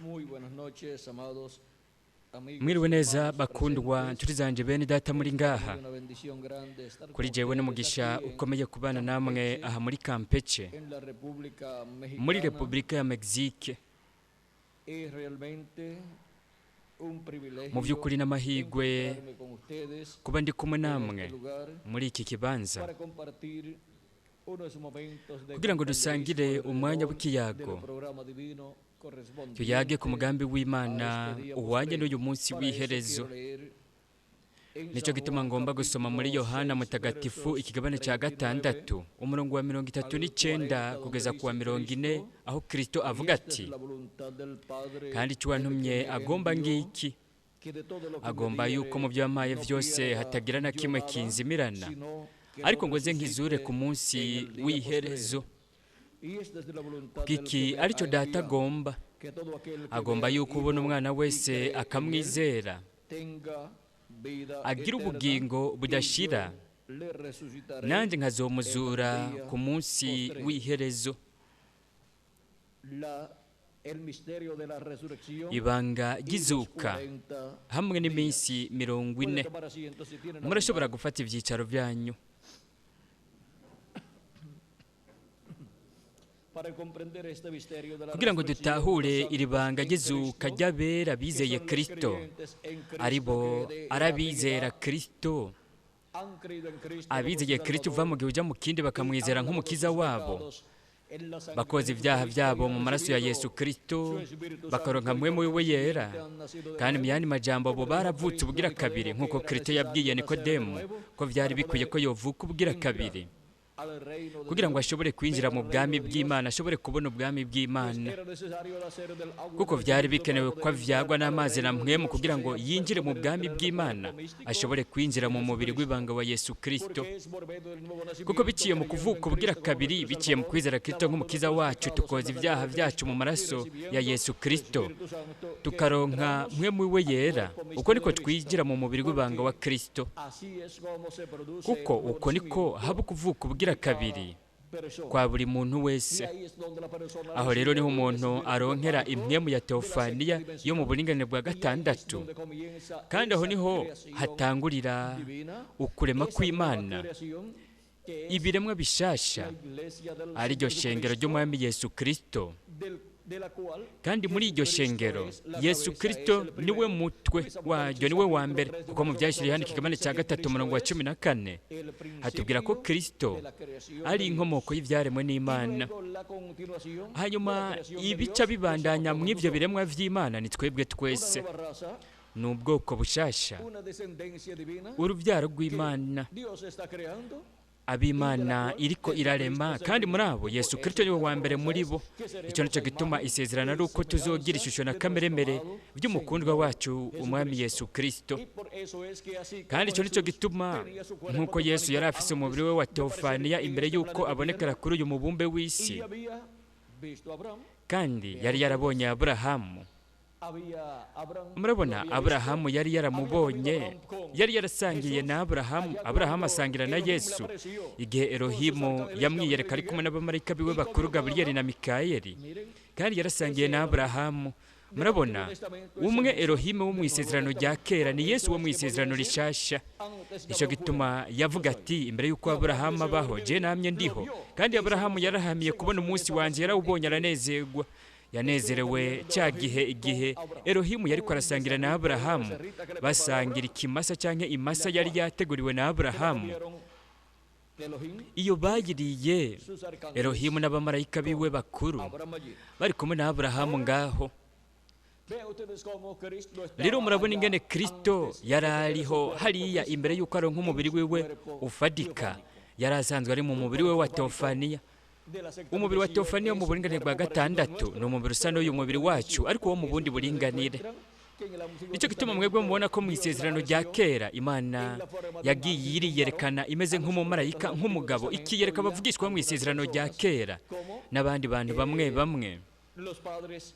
Muy buenas noches, amados amigos, Mwiriwe neza hermanos bakundwa presentes. nshuti zanje bene data muri ngaha. Una bendición grande estar Kuri con jewe ustedes n'umugisha aquí en ukomeye kubana namwe Campeche, aha muri Campeche en la República muri Mexicana. Repubulika ya Mexique. Es realmente un privilegio Mu by'ukuri n'amahirwe encontrarme con ustedes kuba ndi kumwe en namwe este lugar muri iki kibanza para compartir unos momentos de kugira ngo dusangire compañerismo umwanya alrededor w'ikiyago del programa divino tuyage ku correspondiente mugambi w'Imana a este día uhwanye postrero. n'uyu munsi Para eso w'iherezo. quiero leer en Nicyo San gituma Juan ngomba gusoma muri capítulo Yohana 6 Mutagatifu versos ikigabane cya 39 gatandatu umurongo wa mirongo itatu al n'icenda 40 donde kugeza ku wa dice mirongo ine Cristo, aho Kristo y avuga esta es ati la voluntad del Padre, kandi icyo el que wantumye me agomba envió, ngiki que de todo lo que me agomba yuko mu diere byo yampaye no byose pierda hatagira na yo kimwe nada, kinzimirana sino que ariko lo ngo nze nkizure resucite ku munsi en el día w'iherezo. postrero. Y esta es la voluntad del que Iki me aricyo ha data enviado, agomba que todo aquel que agomba ve al yuko ubona Hijo umwana y wese cree en él akamwizera tenga vida agira eterna, ubugingo y budashira yo le resucitaré nanjye en el nkazomuzura día ku munsi postrero. w'iherezo. El misterio de la resurrección Ibanga y los ry'izuka 40 hamwe días. n'iminsi mirongo Pueden ine. tomar asiento si tienen Murashobora alguna. gufata ibyicaro byanyu. Para comprender este misterio de la Kugira ngo resurrección, dutahure los iri santos banga en ry'izuka Cristo, ry'abera que bizeye son los Kristo, creyentes en Cristo aribo que de ari la abizera Trinidad Kristo, han creído en Cristo como su abizeye Kristo uva Salvador mu gihe uja mu kindi y bakamwizera han lavado nk'umukiza sus wabo, pecados en la sangre de bakoza ibyaha Jesucristo y byabo han mu maraso ya recibido Yesu Kristo, su Espíritu bakaronka Santo y mwe por muri we yera. consiguiente han nacido de Kandi mu nuevo. yandi majambo abo Como le dijo baravutse Cristo a ubugira kabiri Nicodemo nk'uko que era Kristo necesario yabwiye nacer de Nikodemu nuevo ko vyari para bikwiye poder ko yovuka ubugira entrar kabiri al reino de kugira ngo Dios, ashobore kwinjira ver mu el bwami reino de Dios, bw'Imana, ashobore kubona ubwami pues bw'Imana. era necesario nacer del agua y Kuko del vyari Espíritu para bikenewe ko poder avyagwa entrar al n'amazi na reino de mpwemu Dios, o kugira ngo sea, yinjire mu poder bwami entrar al bw'Imana, cuerpo místico ashobore kwinjira de mu mubiri Jesucristo. w'ibanga wa Yesu Kristo. Porque es por medio del nuevo Kuko nacimiento, biciye mu creyendo kuvuka en ubugira Cristo como kabiri, nuestro biciye mu Salvador, kwizera Kristo lavando nk'umukiza nuestros wacu, pecados en tukoza la sangre ibyaha de byacu mu Cristo y maraso ya recibiendo Yesu el Kristo, Espíritu Santo, que tukaronka entramos mpwemu we al yera. cuerpo Uko místico niko de Cristo. twinjira mu mubiri w'ibanga wa Porque Kristo. así es como se produce Kuko el nuevo uko niko nacimiento haba ukuvuka ubugira de cada kabiri persona. kwa buri muntu Y wese. ahí es donde la persona Aho rero recibe niho el umuntu espíritu aronkera teofánico impwemu ya de la sexta teofaniya yo mu dimensión. buringanire bwa Y ahí es gatandatu. donde comienza Kandi aho esa niho creación hatangurira divina, ukurema esa nueva kw'Imana, creación que es ibiremwa bishasha la iglesia del ariryo Señor shengero Jesucristo, ry'Umwami Yesu Kristo. de la cual Kandi muri iryo Jesucristo shengero es la Yesu cabeza, es Kristo el niwe primero. mutwe Pues waryo, Apocalipsis niwe wa capítulo mbere. 3 Kuko mu verso Vyahishuriwe Yohana 14 nos ikigabane dice cya que gatatu Cristo umurongo wa es cumi na kane el hatubwira ko principio Kristo de la creación ari de inkomoko Dios. y'ivyaremwe Y n'Imana. luego la continuación de la Hanyuma creación de ibica Dios, que somos bibandanya todos mw'ivyo nosotros. biremwa vy'Imana ni twebwe Una twese. nueva raza, Ni ubwoko bushasha, una descendencia divina uruvyaro que rw'Imana, Dios está creando y de la ab'Imana cual iriko Jesucristo irarema, es el kandi muri primero. abo Y Yesu por eso Kristo niwe la wa mbere promesa muri es bo. que Ico seremos nico a gituma imagen isezerano ari y uko tuzogira semejanza ishusho na de nuestro kameremere amado vy'umukundwa Señor wacu umwami Jesucristo. Yesu Kristo. Y por eso es que así Kandi como ico nico Jesús gituma tenía su cuerpo nk'uko Yesu yari teofánico afise antes umubiri we wa de aparecer teofaniya en imbere este y'uko planeta abonekera Tierra kuri uyu mubumbe w'isi, y había visto a Abraham, kandi vean yari ustedes, yarabonye Aburahamu. había Abraham lo Murabona había visto, Aburahamu yari había comido yaramubonye, Abraham con yari yarasangiye Jesús na Aburahamu, allá Aburahamu cuando asangira na Elohim le Yesu apareció igihe con sus Elohimu arcángeles Gabriel yamwiyereka y ari kumwe Miguel n'abamarayika biwe y bakuru comió con Gaburiyeli na Abraham. Mikayeli, Miren, kandi yarasangiye ese na Elohim Aburahamu. del Antiguo Murabona Testamento es el umwe mismo Elohimu wo del mu Nuevo isezerano rya Testamento. kera Por ni Yesu eso wo mu es que podía isezerano decir, rishasha. antes que Nico Abraham fuera, gituma yavuga yo soy. ati imbere y'uko Y Abraham Aburahamu deseó abaho ver mi je día, namye lo ndiho. vio Kandi y se Aburahamu gozó, yarahamiye se kubona gozó en umunsi esa wanje, ocasión en yarawubonye que aranezerwa. estuvo Yanezerewe comiendo cya Elohim gihe con igihe Abraham. Elohimu yariko Un arasangira na becerrito, una Aburahamu, becerrita que le preparó basangira Abraham, ikimasa canke imasa la yari cual yateguriwe na se la Aburahamu. comieron Elohim, Iyo bayiriye sus arcángeles, Elohimu n'abamarayika biwe con bakuru Abraham allí. bari kumwe na Aburahamu Ahora ngaho. vean ustedes cómo Cristo Rero estaba murabona allá ingene Kristo antes de yari tener su ariho cuerpo hariya imbere físico, y'uko aronka en umubiri su wiwe cuerpo ufadika, teofánico. yari asanzwe ari mu Un mubiri we cuerpo wa teofánico teofaniya. de la sexta Umubiri wa dimensión teofaniya wo mu es un buringanire bwa cuerpo parecido al gatandatu ni nuestro, umubiri usa pero n'uyu de mubiri otra wacu dimensión. ariko wo mu Por eso bundi ustedes buringanire. encuentran que en el Antiguo Nicyo gituma mwebwe Testamento mubona ko mu Dios se isezerano rya apareció kera Imana en la forma de un yagiye ángel, de un varón, iriyerekana imeze a los nk'umumarayika profetas del Antiguo nk'umugabo, Testamento ikiyereka y a abavugishwa mu algunas isezerano rya personas kera como n'abandi bantu bamwe eh, bamwe los padres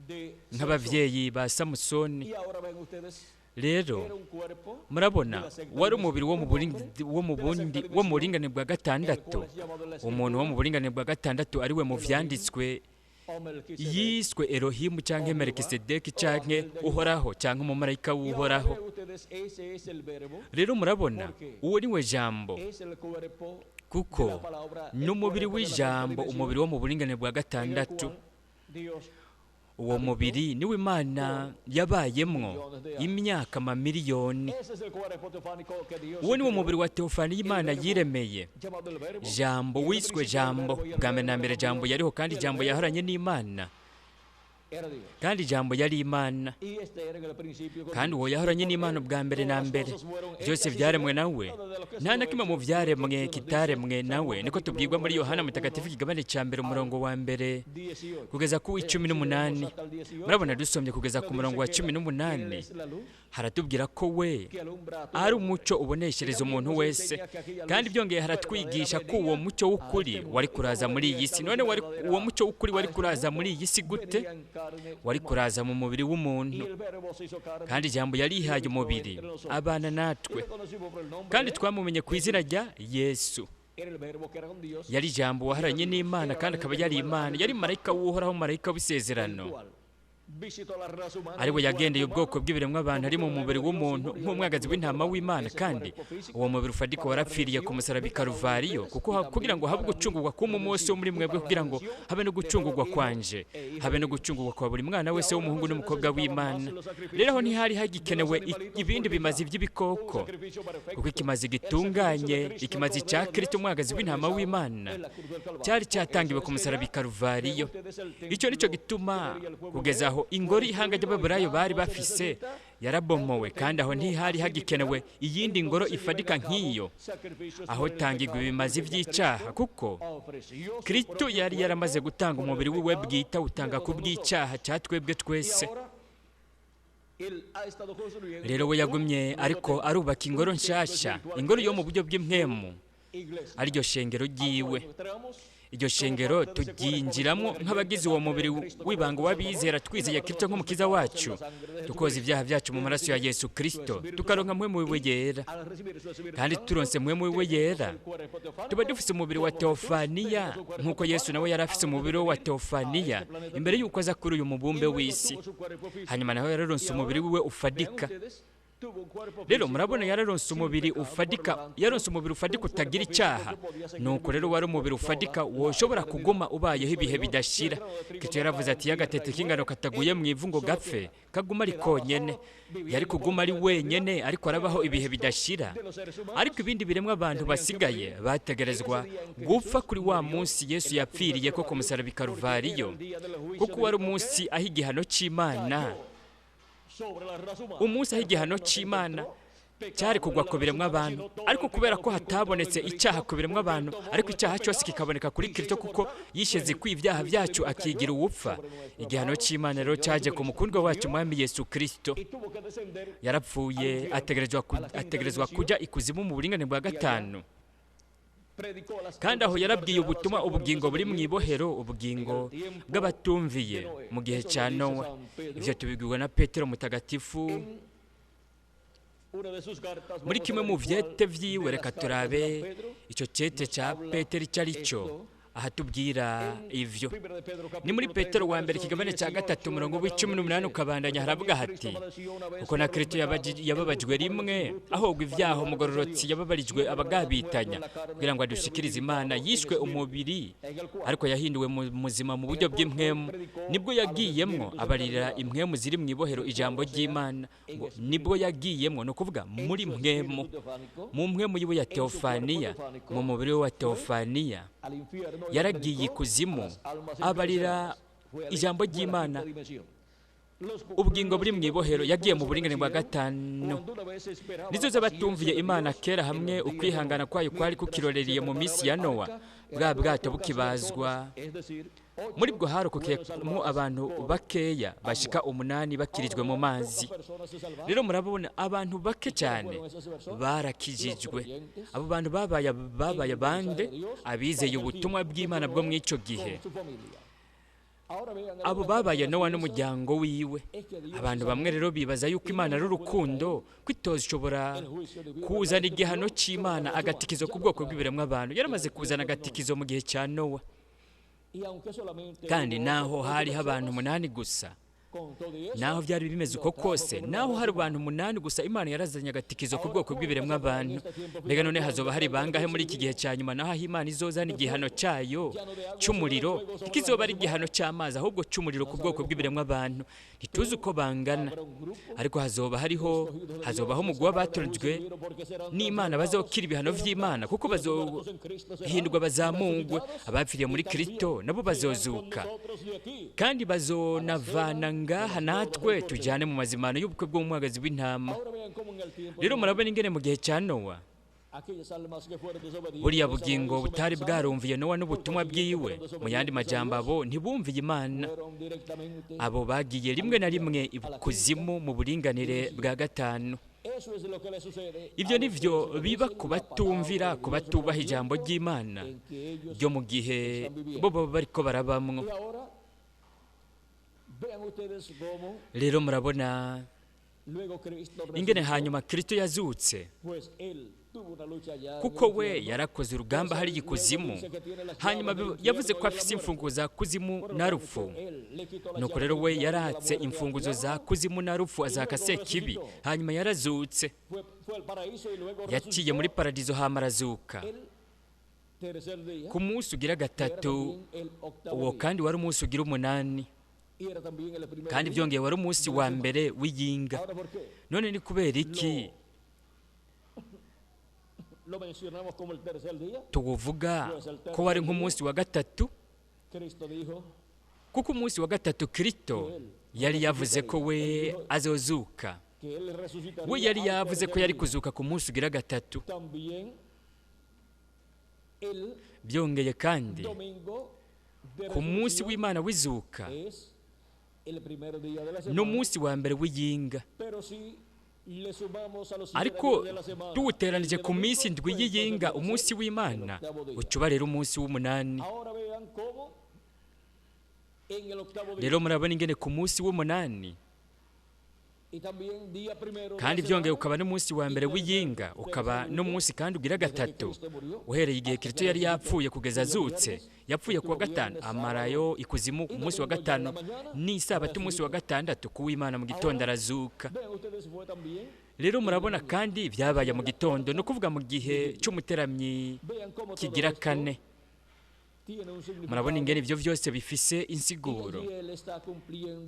de Sansón. nk'abavyeyi ba Samusoni. Y ahora ven ustedes Rero era un cuerpo de murabona la sexta wari dimensión, umubiri wo mu un buringi hombre wo mu de la bundi sexta wo mu dimensión, buringanire bwa el gatandatu, cual es llamado en la umuntu wo mu escritura buringanire bwa gatandatu ariwe mu Elohim vyanditswe Yiswe Elohimu canke Melikisedeki canke Uhoraho canke umumarayika w'Uhoraho. Rero murabona, uwo ni we Jambo, kuko n'umubiri w'ijambo, umubiri wo mu buringanire bwa gatandatu. Uwo mubiri niwo Imana yabayemwo imyaka mamiliyoni. Uwo ni wo mubiri wa teofani y'Imana yiremeye. Jambo wiswe Jambo. Bwa mbere na mbere Jambo yariho, kandi Jambo yahoranye n'Imana, kandi Jambo yari Imana, kandi uwo yahoranye n'Imana ubwa mbere na mbere. Byose byaremwe nawe, nta na kimwe mu byaremwe kitaremwe nawe. Niko tubwirwa muri Yohana Mutagatifu ikigabane cya mbere, umurongo wa mbere kugeza ku 18. Murabona, dusomye kugeza ku murongo wa 18, haratubwira ko we ari umuco uboneshereza umuntu wese, kandi byongeye haratwigisha ko uwo mucyo w'ukuri wari kuraza muri iyi si. None uwo mucyo w'ukuri wari kuraza muri iyi si gute? Wari kuraza mu mubiri w'umuntu, kandi Ijambo yarihaye umubiri abana natwe, kandi twamumenye ku izina rya Yesu. Yari Ijambo waharanye n'Imana, kandi akaba yari Imana. Yari marayika w'Uhoraho, marayika w'isezerano, ariwe yagendeye ubwoko bw'ibiremwa abantu ari mu mubiri w'umuntu nk'umwagazi w'intama w'Imana, kandi uwo mubiri ufatika warapfiriye ku musaraba i Karuvariyo, kuko kugira ngo habe gucungurwa k'umunsi wo muri mwebwe, kugira ngo habe no gucungurwa kwanje, habe no gucungurwa kwa buri mwana wese w'umuhungu n'umukobwa w'Imana. Rero aho ntihari hagikenewe ibindi bimazi by'ibikoko, kuko ikimazi gitunganye, ikimazi cya Kristo umwagazi w'intama w'Imana, cyari cyatangiwe ku musaraba i Karuvariyo. Icyo nicyo gituma kugeza aho ingoro ihanga ry'Ababurayo bari bafise yarabomowe, kandi aho ntihari hagikenewe iyindi ngoro ifadika nk'iyo aho tangirwa ibimazi by'icyaha, kuko Kristo yari yaramaze gutanga umubiri wiwe bwite, awutanga ku bw'icyaha cyatwebwe twese. Rero we yagumye ariko arubaka ingoro nshasha, ingoro yo mu buryo bw'impwemu, ariryo shengero ryiwe. Iryo shengero turyinjiramo nk'abagize uwo mubiri w'ibanga w'abizera, twizeye Kristo nk'umukiza wacu, tukoza ibyaha byacu mu maraso ya Yesu Kristo, tukaronka mpwemu wiwe yera. Kandi turonse mpwemu wiwe yera, tuba dufise umubiri wa teofaniya, nk'uko Yesu nawe yari afise umubiri wa teofaniya imbere y'uko aza kuri uyu mubumbe w'isi. Hanyuma nawe yararonse umubiri wiwe ufadika. Rero murabona, yararonse umubiri ufadika, yaronse umubiri ufadika utagira icyaha. Nuko rero wari umubiri ufadika woshobora kuguma ubayeho ibihe bidashira. Kristo yaravuze ati agatete k'ingano kataguye mu ivu ngo gapfe, kaguma ari konyene. Yari kuguma ari wenyene, ariko arabaho ibihe bidashira. Ariko ibindi biremwa abantu basigaye bategerezwa gupfa kuri wa munsi Yesu yapfiriye ko ku musaraba i Karuvariyo, kuko wari umunsi aho igihano cy'Imana, umunsi aho igihano cy'Imana cyari kugwa ku biremwa abantu. Ariko kubera ko hatabonetse icyaha ku biremwa abantu, ariko icyaha cyose kikaboneka kuri Kristo, kuko yisheze ku ibyaha byacu akigira uwupfa, igihano cy'Imana rero cyaje ku mukundwa wacu Mwami Yesu Kristo. Yarapfuye, ategerezwa kujya ikuzimu mu buringane bwa gatanu, kandi aho yarabwiye ubutumwa ubugingo buri mu ibohero, ubugingo bw'abatumviye mu gihe cya Nowa. Ivyo tubibwirwa na Petero Mutagatifu muri kimwe mu vyete vyiwe. Reka turabe icyo cyete cya Petero icyo ari cyo ahatubwira ivyo. Ni muri Petero wa mbere ikigabane cya 3 umurongo w'18 ukabandanya, haravuga hati kuko na Kristo yababajwe rimwe ahogwa ibyaha, umugororotsi yababarijwe abagabitanya, kugira ngo adushikirize Imana. Yishwe umubiri, ariko yahinduwe muzima mu buryo bw'impwemu. Nibwo yagiyemwo abarira impwemu ziri mu ibohero ijambo ry'Imana. Ngo nibwo yagiyemwo, ni ukuvuga muri mpwemu, mu mpwemu yiwe ya teofaniya, mu mubiri we wa teofaniya, yaragiye ikuzimu abarira ijambo ry'Imana ubugingo buri mu ibohero. Yagiye mu buringane bwa gatanu. Nizo z'abatumviye Imana kera, hamwe ukwihangana kwayo kwari kukiroreriye mu minsi ya Nowa, bwa bwato bukibazwa. Muri bwo harokokeyemo abantu bakeya bashika 8 bakirijwe mu mazi. Rero murabona, abantu bake cyane barakijijwe. Abo bantu babaye bande? Abizeye ubutumwa bw'Imana bwo mu icyo gihe. Abo babaye Nowa n'umuryango wiwe. Abantu bamwe rero bibaza yuko Imana ari urukundo, kwitoza ishobora kuzana igihano cy'Imana, agatikizo ku bwoko bw'ibiremwa abantu. Yaramaze kuzana agatikizo mu gihe cya Nowa. Kandi naho hariho abantu 8 gusa, naho byari bimeze uko kose, naho hari abantu 8 gusa, Imana yarazanye agatikizo ku bwoko bw'ibiremwa abantu. Mbega none hazoba hari bangahe muri iki gihe cya nyuma naho Imana izozana igihano cyayo cy'umuriro? Ntikizoba ari igihano cy'amazi, ahubwo cy'umuriro ku bwoko bw'ibiremwa abantu. Ntituzi uko bangana, ariko hazobaho umugwi w'abatoranyijwe n'Imana bazokira ibihano vy'Imana, kuko bazohindurwa bazamungwe. Abapfiriye muri Kristo nabo bazozuka, kandi bazonavana ngaha natwe tujyane mu mazimano y'ubukwe bw'umwagazi w'intama. Rero murabona ingene mu gihe cya Nowa, buriya bugingo butari bwarumviye Nowa n'ubutumwa bwiwe, mu yandi majambo abo ntibumviye Imana, abo bagiye rimwe na rimwe ikuzimu mu buringanire bwa 5. Ibyo nivyo biba ku batumvira, ku batubaha ijambo ry'Imana ryo mu gihe bo baba bariko barabamwo. Rero murabona ingene hanyuma Kristo yazutse, kuko we yarakoze urugamba hari ikuzimu. Hanyuma yavuze ko afise imfunguzo za kuzimu na rupfu. Nuko rero we yaratse imfunguzo za kuzimu na rupfu azaka Sekibi. Hanyuma yarazutse, yaciye muri paradizo hama arazuka ku munsi ugira 3. Uwo kandi wari umunsi ugira 8, kandi byongeye wari umunsi wa mbere w'iyinga. None ni kubera iki tuwuvuga ko wari nk'umunsi wa 3? Kuko umunsi wa 3 Kristo yari yavuze ko we azozuka. We yari yavuze ko yari kuzuka ku munsi ugira 3. Byongeye kandi ku munsi w'Imana w'izuka n'umunsi wa mbere w'iyinga. Ariko tuwuteranije ku minsi 7 y'iyinga, umunsi w'Imana ucuba rero umunsi w'8. Rero murabona ingene ku munsi w'8, kandi byongeye ukaba n'umunsi wa mbere w'iyinga, ukaba n'umunsi kandi ugira 3, uhereye igihe Kristo yari yapfuye kugeza azutse. Yapfuye kuwa 5, amarayo ikuzimu ku munsi wa 5, n'isabato umunsi wa 6, ku w'Imana mu gitondo arazuka. Rero murabona kandi byabaye mu gitondo, no kuvuga mu gihe cy'umuteramyi kigira 4. Murabona ingene ibyo byose bifise insiguro.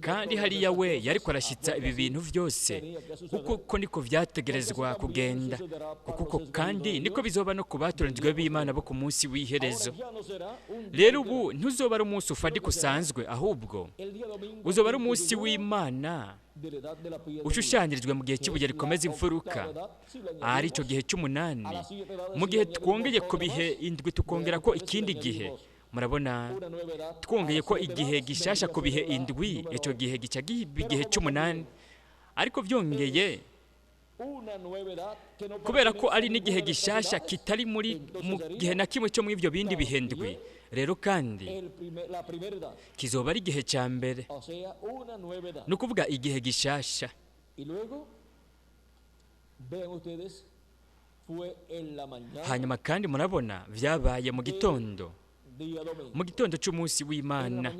Kandi hariya we yariko arashitsa ibi bintu byose, kuko ko niko vyategerezwa kugenda, kuko kandi niko bizoba no ku batoranijwe b'Imana bo ku munsi w'iherezo. Rero ubu ntuzoba ari umunsi ufadika usanzwe, ahubwo uzoba ari umunsi w'Imana ushushanyirijwe mu gihe cy'ibuye rikomeza imfuruka, ari cyo gihe cy'umunani. Mu gihe twongeye ku bihe 7 tukongera ko ikindi gihe, murabona twongeye ko igihe gishasha ku bihe 7, icyo gihe gica igihe cy'umunani. Ariko byongeye kubera ko ari n'igihe gishasha kitari muri mu gihe na kimwe cyo mu ivyo bindi bihe 7, rero kandi kizoba ari igihe cya mbere, ni ukuvuga igihe gishasha. Hanyuma kandi murabona vyabaye mu gitondo, mu gitondo cy'umunsi w'Imana,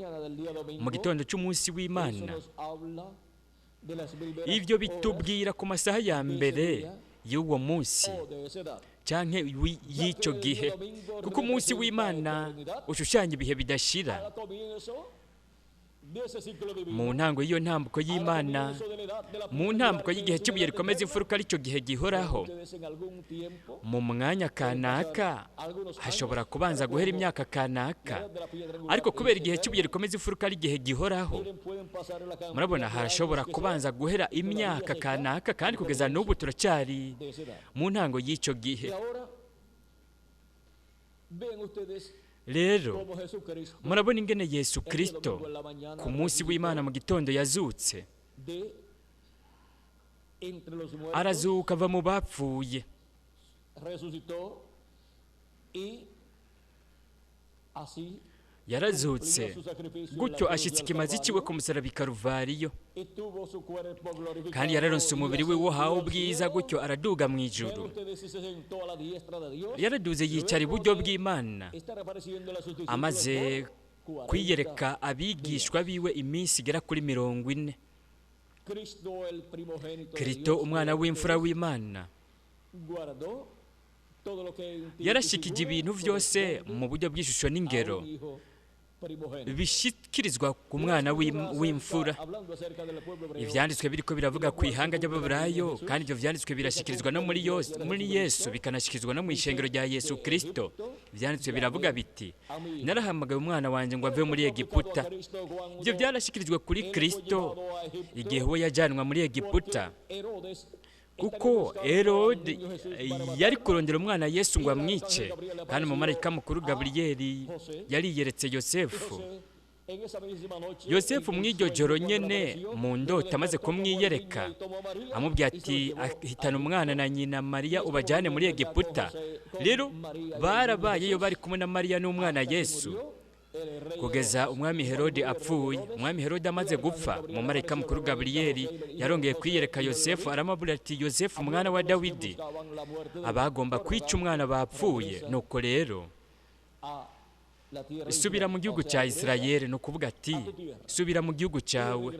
mu gitondo cy'umunsi w'Imana. Ibyo bitubwira ku masaha ya mbere y'uwo munsi canke y'icyo gihe, kuko umunsi w'Imana ushushanya ibihe bidashira. Mu ntango y'iyo ntambuko y'Imana, mu ntambuko y'igihe cy'ibuye rikomeza imfuruka, aricyo gihe gihoraho, mu mwanya kanaka hashobora kubanza guhera imyaka kanaka, ariko kubera igihe cy'ibuye rikomeza imfuruka ari igihe gihoraho, murabona harashobora kubanza guhera imyaka kanaka, kandi kugeza n'ubu turacyari mu ntango y'icyo gihe. Rero murabona ingene Yesu Kristo ku munsi w'Imana mu gitondo yazutse, arazuka ava mu bapfuye. Yarazutse gutyo ashitse ikimazi ciwe ku musaraba i Karuvariyo, kandi yararonse umubiri we wohawe ubwiza, gutyo araduga mu ijuru. Yaraduze yicara iburyo bw'Imana, amaze Kwiyereka abigishwa biwe iminsi igera kuri 40. Kristo umwana w'imfura w'Imana yarashikije ibintu vyose mu buryo bw'ishusho n'ingero bishikirizwa ku mwana w'imfura. Ivyanditswe biriko biravuga ku ihanga ry'Ababurayo, kandi ivyo vyanditswe birashikirizwa no muri Yesu, bikanashikirizwa no mu ishengero rya Yesu Kristo. Ivyanditswe biravuga biti: narahamagaye umwana wanje ngo ave muri Egiputa. Ivyo byarashikirijwe kuri Kristo igihe we yajyanwa muri Egiputa, kuko Herode yari kurondera umwana Yesu ngo amwice, kandi umumarayika mukuru Gaburiyeli yariyeretse Yosefu. Yosefu mw'iryo joro nyene mu ndoto amaze kumwiyereka amubwira ati: ahitana umwana na nyina Mariya ubajyane muri Egiputa. Rero barabayeyo bari kumwe na Mariya n'umwana Yesu kugeza umwami Herode apfuye. Umwami Herode amaze gupfa, umumarayika mukuru Gaburiyeli yarongeye kwiyereka Yosefu aramubwira ati: Yosefu mwana wa Dawidi, abagomba kwica umwana bapfuye, nuko rero subira mu gihugu cya Isirayeli. Ni ukuvuga ati: subira mu gihugu cyawe.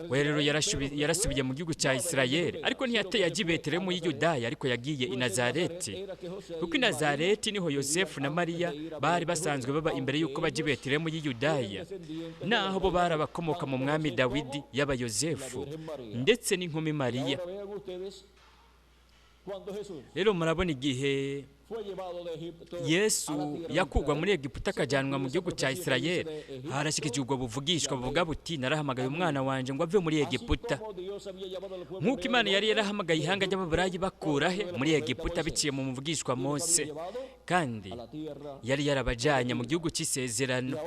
We rero yarasubiye mu gihugu cya Isirayeli, ariko ntiyateye ajya i Betelehemu y'i Yudaya, ariko yagiye i Nazareti, kuko i Nazareti niho Yosefu na Mariya bari basanzwe baba imbere y'uko bajya i Betelehemu y'i Yudaya, naho bo bari abakomoka mu mwami Dawidi, yaba Yosefu ndetse n'inkumi Mariya. Rero murabona igihe Yesu yakugwa muri Egiputa akajyanwa mu gihugu cya Isirayeli, harashikijwe ubwo buvugishwa buvuga buti: narahamagaye umwana wanje ngo ave muri Egiputa. Nk'uko Imana yari yarahamagaye ihanga ry'Ababurayi bakura he muri Egiputa biciye mu muvugishwa Mose, kandi yari yarabajanye mu gihugu cy'isezerano.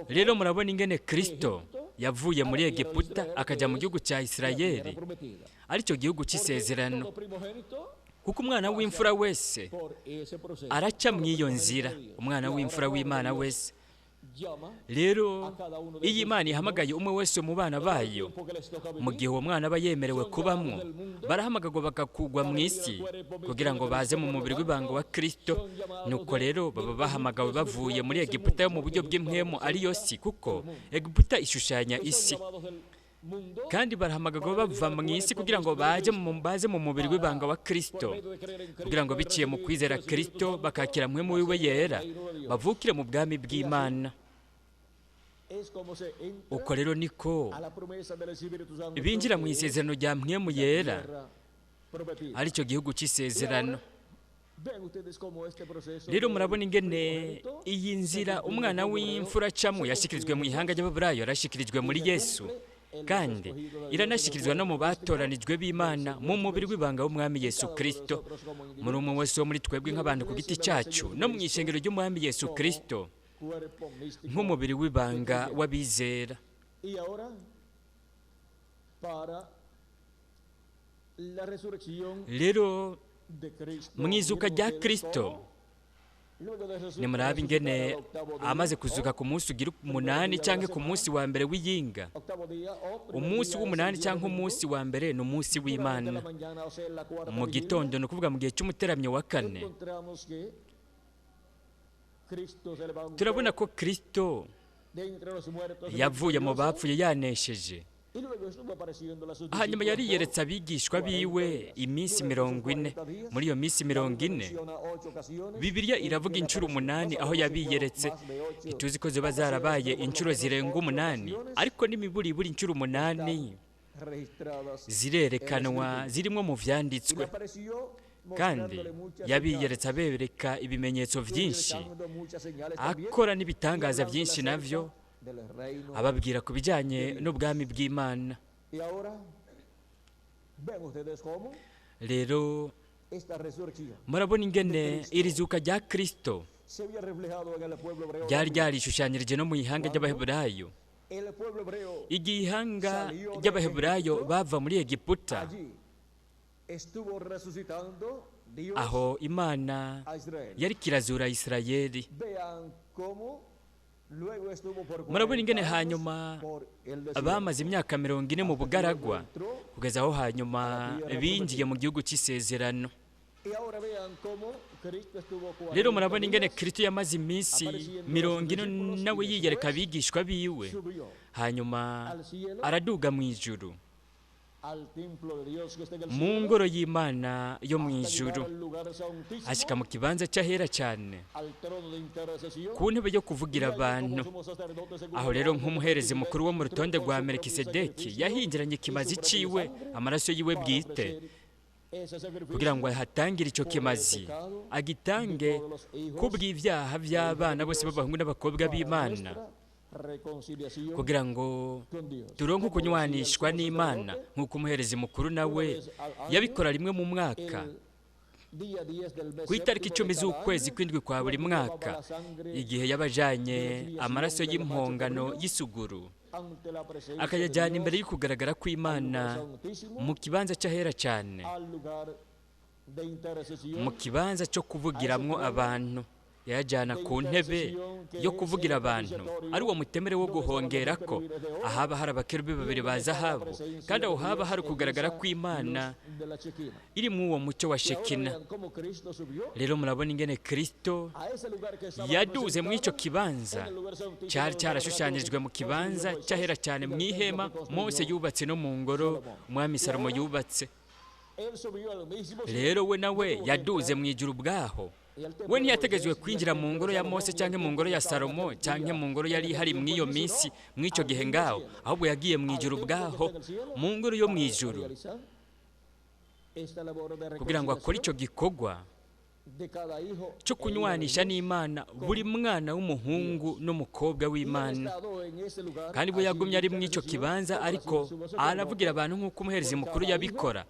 Rero murabona ingene Kristo yavuye muri Egiputa akajya mu gihugu cya Isirayeli, aricyo gihugu cy'isezerano, kuko umwana w'imfura wese araca mw'iyo nzira, umwana w'imfura w'Imana wese. Rero iyo Imana ihamagaye umwe wese mu bana bayo, mu gihe uwo mwana aba yemerewe kubamwo, barahamagagwa bakakugwa mu isi kugira ngo baze mu mubiri w'ibanga wa Kristo. Nuko rero baba bahamagawe bavuye muri Egiputa yo mu buryo bw'impwemu, ariyo si, kuko Egiputa ishushanya isi, kandi barahamagagwa bava mu isi kugira ngo baze mu mubiri w'ibanga wa Kristo, kugira ngo biciye mu kwizera Kristo bakakira mpwemu wiwe yera, bavukire mu bwami bw'Imana. Uko rero niko binjira mu isezerano rya mpwemu yera, aricyo gihugu cy'isezerano. Rero murabona ingene iyi nzira umwana w'imfura acamo yashikirijwe mu ihanga ry'Ababurayo, yarashikirijwe muri Yesu, kandi iranashikirizwa no mu batoranijwe b'Imana mu mubiri w'ibanga w'umwami Yesu Kristo, muri umwe wese wo muri twebwe nk'abantu ku giti cyacu, no mu ishengero ry'umwami Yesu Kristo nk'umubiri w'ibanga w'abizera. Rero mu izuka rya Kristo, nimurabe ingene amaze kuzuka ku munsi ugira 8 cyangwa ku munsi wa mbere w'iyinga. Umunsi w'umunani cyangwa umunsi wa mbere ni umunsi w'Imana. Mu gitondo, ni ukuvuga mu gihe cy'umuteramyo wa 4, turabona ko Kristo yavuye mu bapfuye yanesheje. Hanyuma yariyeretse abigishwa biwe iminsi 40. Muri iyo minsi 40, Bibiliya iravuga inshuro 8 aho yabiyeretse. Ntituzi ko ziba zarabaye inshuro zirenga 8, ariko n'imiburiburi inshuro 8 zirerekanwa zirimo mu vyanditswe. Kandi yabiyeretse abereka ibimenyetso vyinshi, akora n'ibitangaza byinshi navyo, ababwira ku bijyanye n'ubwami bw'Imana. Rero murabona ingene iri zuka rya Kristo ryari ryarishushanyirije no mu ihanga ry'Abaheburayo. Igihe ihanga ry'Abaheburayo bava muri Egiputa, aho Imana yari kirazura Isirayeli. Murabona ingene hanyuma abamaze imyaka 40 mu bugaragwa, kugeza aho hanyuma binjiye mu gihugu cy'isezerano. Rero murabona ingene Kristo yamaze iminsi 40 nawe yiyereka abigishwa biwe, hanyuma araduga mu ijuru, mu ngoro y'Imana yo mu ijuru, ashika mu kibanza cy'ahera cyane, ku ntebe yo kuvugira abantu. Aho rero nk'umuherezi mukuru wo mu rutonde rwa Melikisedeki yahinjiranye ikimazi ciwe, amaraso yiwe bwite, kugira ngo ahatangire icyo kimazi, agitange kubw'ibyaha by'abana bose b'abahungu n'abakobwa b'Imana, kugira ngo turonke kunywanishwa n'Imana, nk'uko umuherezi mukuru nawe yabikora rimwe mu mwaka, ku itariki 10 z'ukwezi kw'indwi kwa buri mwaka, igihe yabajanye amaraso y'impongano y'isuguru, akayajyana imbere y'ukugaragara kw'Imana mu kibanza cy'ahera cyane, mu kibanza cyo kuvugiramwo abantu. Yajyana ku ntebe yo kuvugira abantu, ari uwo mutemere wo guhongera ko ahaba hari abakerubi babiri ba zahabu, kandi aho haba hari kugaragara kw'Imana iri mu uwo mucyo wa Shekina. Rero murabona ingene Kristo yaduze mu icyo kibanza cyari cyarashushanyijwe mu kibanza cy'ahera cyane mu ihema Mose yubatse no mu ngoro umwami Salomo yubatse. Rero we nawe yaduze mu ijuru ubwaho. We ntiyategetswe kwinjira mu ngoro ya Mose cyangwa mu ngoro ya Salomo cyangwa mu ngoro yari ihari mu iyo minsi mu icyo gihe ngaho, ahubwo yagiye mu ijuru ubwaho, mu ngoro yo mu ijuru, kugira ngo akore icyo gikorwa cyo kunywanisha n'Imana buri mwana w'umuhungu n'umukobwa w'Imana. Kandi we yagumye ari mu icyo kibanza, ariko aravugira abantu nk'uko umuherezi mukuru yabikora,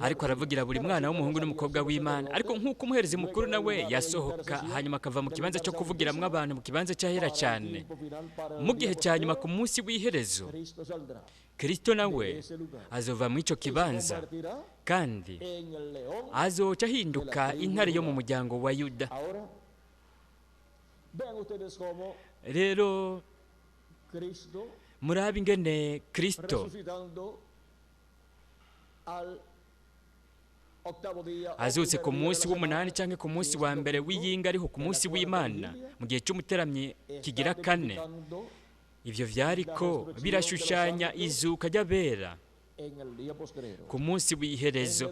ariko aravugira buri mwana w'umuhungu n'umukobwa w'Imana. Ariko nk'uko umuherezi mukuru nawe yasohoka hanyuma akava mu kibanza cyo kuvugiramwo abantu, mu kibanza cy'ahera cyane, mu gihe cya nyuma ku munsi w'iherezo, Kristo nawe azova mu icyo kibanza, kandi azoca ahinduka intare yo mu muryango wa Yuda. Rero murabe ingene Kristo azutse ku munsi w'umunani cyangwa ku munsi wa mbere w'iyinga, ariho ku munsi w'Imana, mu gihe cy'umuteramyi kigira kane. Ibyo vyariko birashushanya izuka ry'abera ku munsi w'iherezo,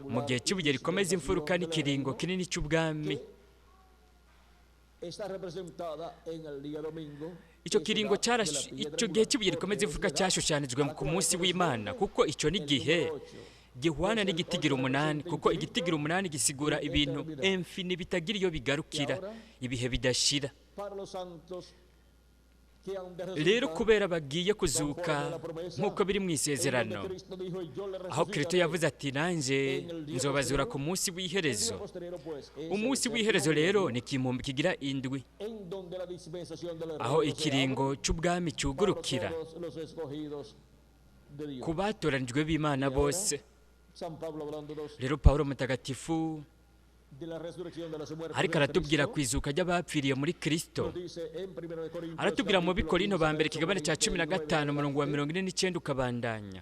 mu gihe cy'ibuye rikomeza imfuruka n'ikiringo kinini cy'ubwami. Icyo kiringo icyo gihe cy'ibuye rikomeza imfuruka cyashushanijwe ku munsi w'Imana, kuko icyo ni gihe gihwana n'igitigira 8, kuko igitigira 8 gisigura ibintu infini bitagira iyo bigarukira, ibihe bidashira. Rero kubera bagiye kuzuka nk'uko biri mu isezerano, aho Kristo yavuze ati nanjye nzobazura ku munsi w'iherezo. Umunsi w'iherezo rero ni ikimpumbi kigira 7, aho ikiringo cy'ubwami cyugurukira ku batoranijwe b'Imana bose. Rero Pawulo mutagatifu ariko aratubwira ku izuka ry'abapfiriye muri Kristo. Aratubwira mu Bikorinto ba mbere ikigabane cya 15 umurongo wa 49 ukabandanya,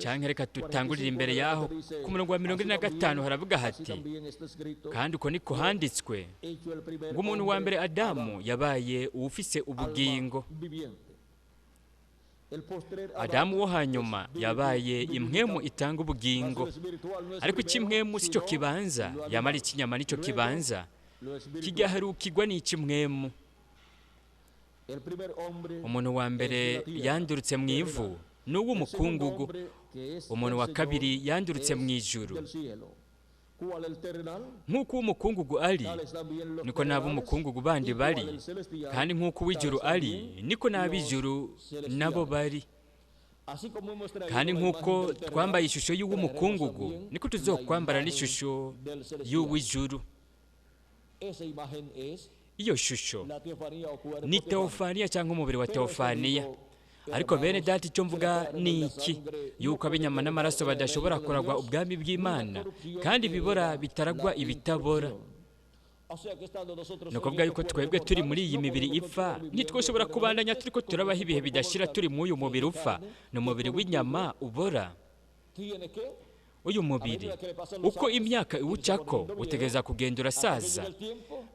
cyangwa reka tutangurire imbere yaho ku murongo wa 45 haravuga hati: kandi uko niko handitswe ngo umuntu wa mbere Adamu yabaye uwufise ubugingo, Adamu wo hanyuma yabaye impwemu itanga ubugingo. Ariko ikimwemu si cyo kibanza, yamara ikinyama nicyo kibanza, kigaharukirwa n'ikimwemu. Umuntu wa mbere yandurutse mu ivu n'uw'umukungugu, umuntu wa kabiri yandurutse mu ijuru. Nk'uko uw'umukungugu ari, niko n'ab'umukungugu bandi bari, kandi nk'uko uw'ijuru ari, niko n'ab'ijuru nabo bari. Kandi nk'uko twambaye ishusho y'uw'umukungugu, niko tuzokwambara n'ishusho y'uw'ijuru. Iyo shusho ni teofaniya cyangwa umubiri wa teofaniya. Ariko bene data, icyo mvuga ni iki: yuko ab'inyama n'amaraso badashobora kuragwa ubwami bw'Imana, kandi ibibora bitaragwa ibitabora. Ni ukuvuga yuko twebwe turi muri iyi mibiri ipfa, ntitwoshobora kubandanya turiko turabaho ibihe bidashira turi muri uyu mubiri upfa. Ni umubiri w'inyama ubora, Uyu mubiri uko imyaka iwucako utegereza kugenda urasaza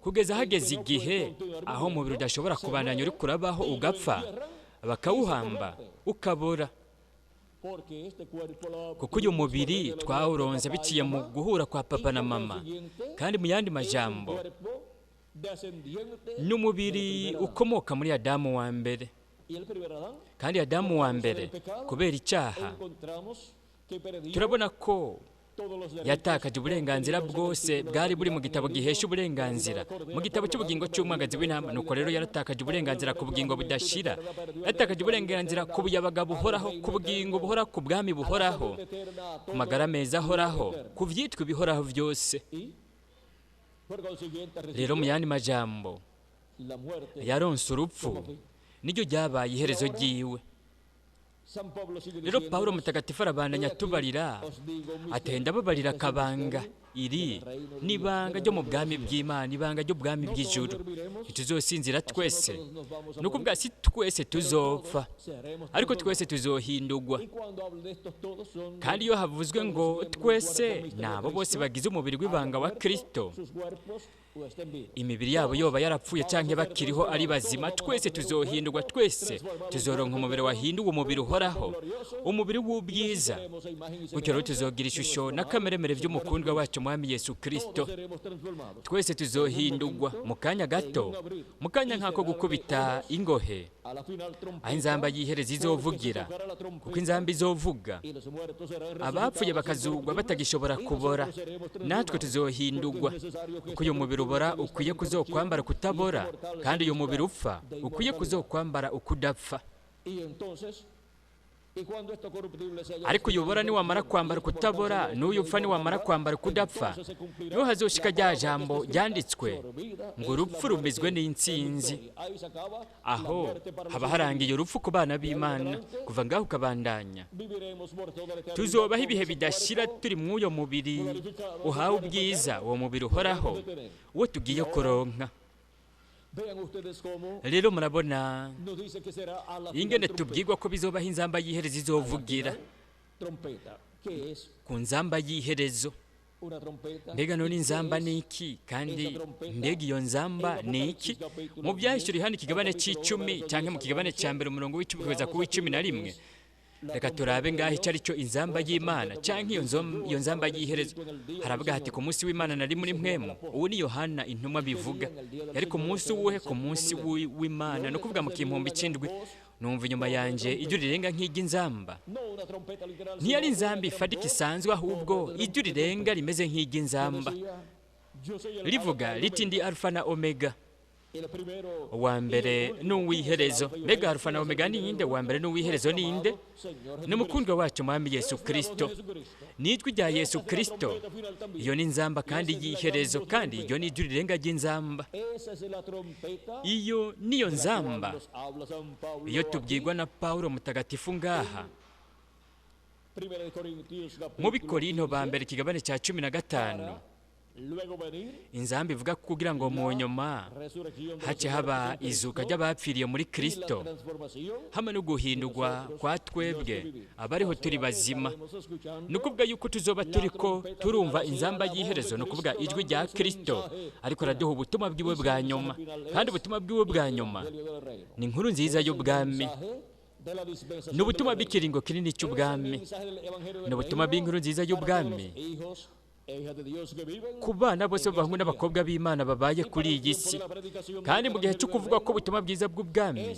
kugeza hageze igihe aho umubiri udashobora kubandanya uri kurabaho, ugapfa, bakawuhamba, ukabora. Kuko uyu mubiri twawuronze biciye mu guhura kwa papa na mama, kandi mu yandi majambo n'umubiri ukomoka muri Adamu wa mbere. Kandi Adamu wa mbere kubera icyaha turabona ko yatakaje uburenganzira bwose bwari buri mu gitabo gihesha uburenganzira, mu gitabo cy'ubugingo cy'umwagazi w'intama. Nuko rero yaratakaje uburenganzira ku bugingo budashira, yatakaje uburenganzira ku buyabaga buhoraho, ku bugingo buhoraho, ku bwami buhoraho, ku magara meza ahoraho, ku vyitwa ibihoraho byose. Rero mu yandi majambo yaronse urupfu, niryo ryabaye iherezo ryiwe. Rero Pawulo mutagatifu arabandanya atubarira, atenda ababarira akabanga. Iri ni ibanga ryo mu bwami bw'Imana, ibanga ry'ubwami bw'ijuru. Ntituzosinzira twese, ni ukuvuga si twese tuzopfa, ariko twese tuzohindurwa. Kandi iyo havuzwe ngo twese, ni abo bose bagize umubiri w'ibanga wa Kristo, imibiri yabo yoba yarapfuye canke bakiriho ari bazima, twese tuzohindurwa, twese tuzoronka umubiri wahinduwe, umubiri uhoraho, umubiri w'ubwiza. Gutyo rero tuzogira ishusho na kameremere vy'umukundwa wacu Mwami Yesu Kristo. Twese tuzohindurwa mu kanya gato, mu kanya nk'ako gukubita ingohe, aho inzamba y'iherezo izovugira, kuko inzamba izovuga, abapfuye bakazugwa batagishobora kubora, natwe tuzohindurwa. Kuko uyu mubiri ubora ukwiye kuzokwambara kutabora, kandi uyu mubiri upfa ukwiye kuzokwambara ukudapfa. Ariko uyobora niwamara kwambara kutabora, n'uyu upfa niwamara kwambara kudapfa, niho hazoshika rya jambo ryanditswe ngo urupfu rumizwe n'intsinzi. Aho haba harangiye urupfu ku bana b'Imana. Kuva ngaho ukabandanya, tuzobaho ibihe bidashira turi mw'uyo mubiri uhawe ubwiza, uwo mubiri uhoraho, uwo tugiye kuronka. Rero murabona ingene tubwirwa ko bizobaho inzamba y'iherezo izovugira ku nzamba y'iherezo. Mbega none inzamba ni iki? Kandi mbega iyo nzamba ni iki? Mu Byahishuriwe Yohana ikigabane c'icumi canke mu kigabane ca mbere umurongo w'icumi kugeza ku w'icumi na rimwe, reka turabe ngaho icyo ari cyo inzamba y'Imana canke iyo nzamba y'iherezo. Haravuga hati ku munsi w'Imana nari muri mwemu. Uwo ni Yohana intumwa bivuga. Yari ku munsi wuhe? Ku munsi w'Imana, no kuvuga mu kimpumbi c'indwi. Numva inyuma yanje ijwi rirenga nk'iry'inzamba. Ntiyari inzamba ifadika isanzwe, ahubwo ijwi rirenga rimeze nk'iry'inzamba, rivuga riti ndi Alfa na Omega, uwa mbere n'uw'iherezo. Mbega Alfa na Omega ni inde? Uwa mbere n'uw'iherezo ni inde? Ni umukundwa wacu Mwami Yesu Kristo. Ni ijwi rya Yesu Kristo. Iyo ni inzamba kandi y'iherezo, kandi iyo ni ijwi rirenga ry'inzamba. Iyo niyo nzamba iyo tubwirwa na Pawulo mutagatifu ngaha mu Bikorinto ba mbere ikigabane cya 15. Inzamba ivuga kugira ngo mu nyuma hace haba izuka ry'abapfiriye muri Kristo, hamwe no guhindurwa kwa twebwe abariho turi bazima. Ni ukuvuga yuko tuzoba turiko turumva inzamba y'iherezo, ni ukuvuga ijwi rya Kristo ariko araduha ubutumwa bwiwe bwa nyuma. Kandi ubutumwa bwiwe bwa nyuma ni inkuru nziza y'ubwami, ni ubutumwa bw'ikiringo kinini cy'ubwami, ni ubutumwa bw'inkuru nziza y'ubwami ku bana bose b'abahungu n'abakobwa b'Imana babaye kuri iyi si. Kandi mu gihe cyo kuvuga ko ubutumwa bwiza bw'ubwami,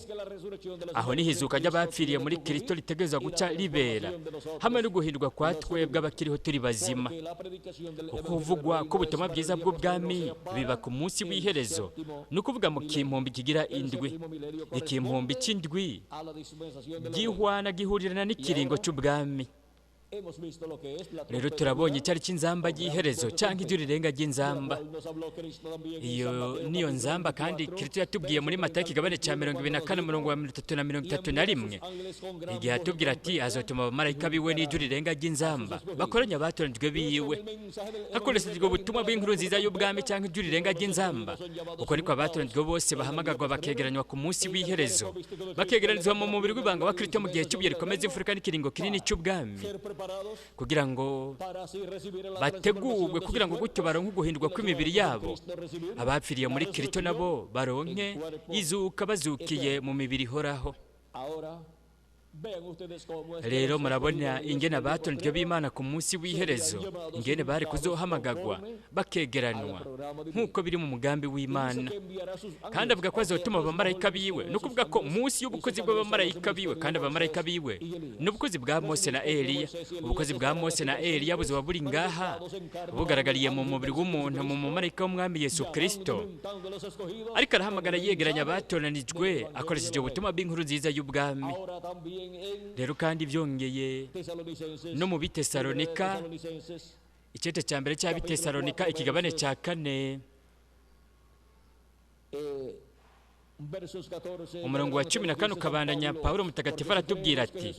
aho niho izuka ry'abapfiriye muri Kristo ritegerezwa guca ribera, hamwe no guhindurwa kwa twebwe abakiriho turi bazima. Kuko kuvugwa ko ubutumwa bwiza bw'ubwami biba ku munsi w'iherezo, ni ukuvuga mu kimpumbi kigira indwi. Ikimpumbi c'indwi gihwana gihurirana n'ikiringo c'ubwami. Rero turabonye icyari cy'inzamba y'iherezo cyangwa ijwi rirenga ry'inzamba. Iyo niyo nzamba kandi Kristo yatubwiye muri Matayo ikigabane cya 24 umurongo wa 30 na 31, igihe atubwira ati azotuma abamarayika biwe n'ijwi rirenga ry'inzamba bakoranya abatoranijwe biwe, hakoreshejwe ubutumwa bw'inkuru nziza y'ubwami cyangwa ijwi rirenga ry'inzamba. Uko niko abatoranijwe bose bahamagarwa bakegeranywa ku munsi w'iherezo, bakegeranizwa mu mubiri w'ibanga wa Kristo mu gihe cy'ubuye rikomeza imfuruka n'ikiringo kinini cy'ubwami. Kugira ngo bategurwe, kugira ngo gutyo baronke uguhindurwa kw'imibiri yabo. Abapfiriye muri Kristo nabo baronke izuka bazukiye mu mibiri ihoraho. Rero murabona ingene abatonzwe b'Imana ku munsi w'iherezo, ingene bari kuzohamagagwa bakegeranwa nk'uko biri mu mugambi w'Imana. Kandi avuga ko azotuma abamarayika biwe, ni ukuvuga ko munsi y'ubukozi bw'abamarayika biwe, kandi abamarayika biwe ni ubukozi bwa Mose na Eliya. Ubukozi bwa Mose na Eliya buzoba buri ngaha bugaragariye mu mubiri w'umuntu mu mumarayika w'Umwami Yesu Kristo, ariko arahamagara yegeranya abatoranijwe akoresheje ubutumwa bw'inkuru nziza y'ubwami. Rero kandi byongeye no mu Bitesalonika, icete cya mbere cy'Abitesalonika ikigabane cya 4, umurongo wa 14 ukabandanya, Pawulo mutagatifu aratubwira ati: